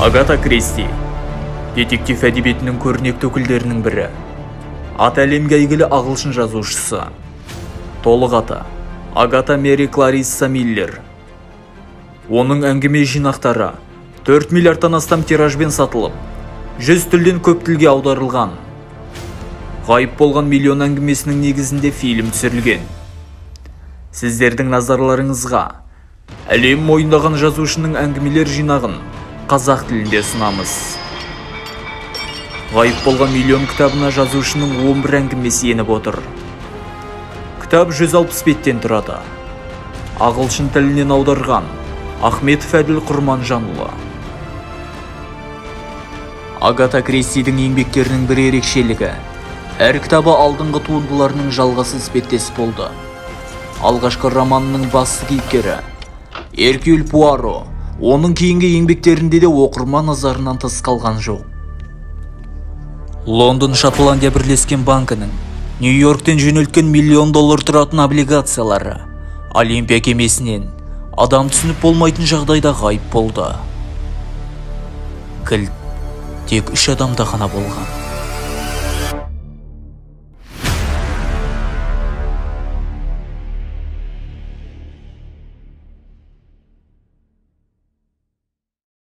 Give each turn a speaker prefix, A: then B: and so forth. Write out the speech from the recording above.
A: Агата Кристи детектив әдебиетінің көрнекті өкілдерінің бірі. Аты әлемге әйгілі ағылшын жазушысы. Толық аты Агата Мэри Кларисса Миллер. Оның әңгіме жинақтары 4 миллиардтан астам тиражбен сатылып, 100 тілден көп тілге аударылған. Ғайып болған миллион әңгімесінің негізінде фильм түсірілген. Сіздердің назарларыңызға әлем мойындаған жазушының әңгімелер жинағын қазақ тілінде ұсынамыз. Ғайып болған миллион кітабына жазушының 11 әңгімесі еніп отыр. Кітап 160 беттен тұрады. Ағылшын тілінен аударған Ахметов Әділ Құрманжанұлы. Агата Кристидің еңбектерінің бір ерекшелігі әр кітабы алдыңғы туындыларының жалғасы іспеттес болды. Алғашқы романының басты кейіпкері Эркюль Пуаро оның кейінгі еңбектерінде де оқырман назарынан тыс қалған жоқ. Лондон Шотландия бірлескен банкінің Нью-Йорктен жөнелткен миллион доллар тұратын облигациялары Олимпия кемесінен адам түсініп болмайтын жағдайда ғайып болды. Кілт тек 3 адамда ғана болған.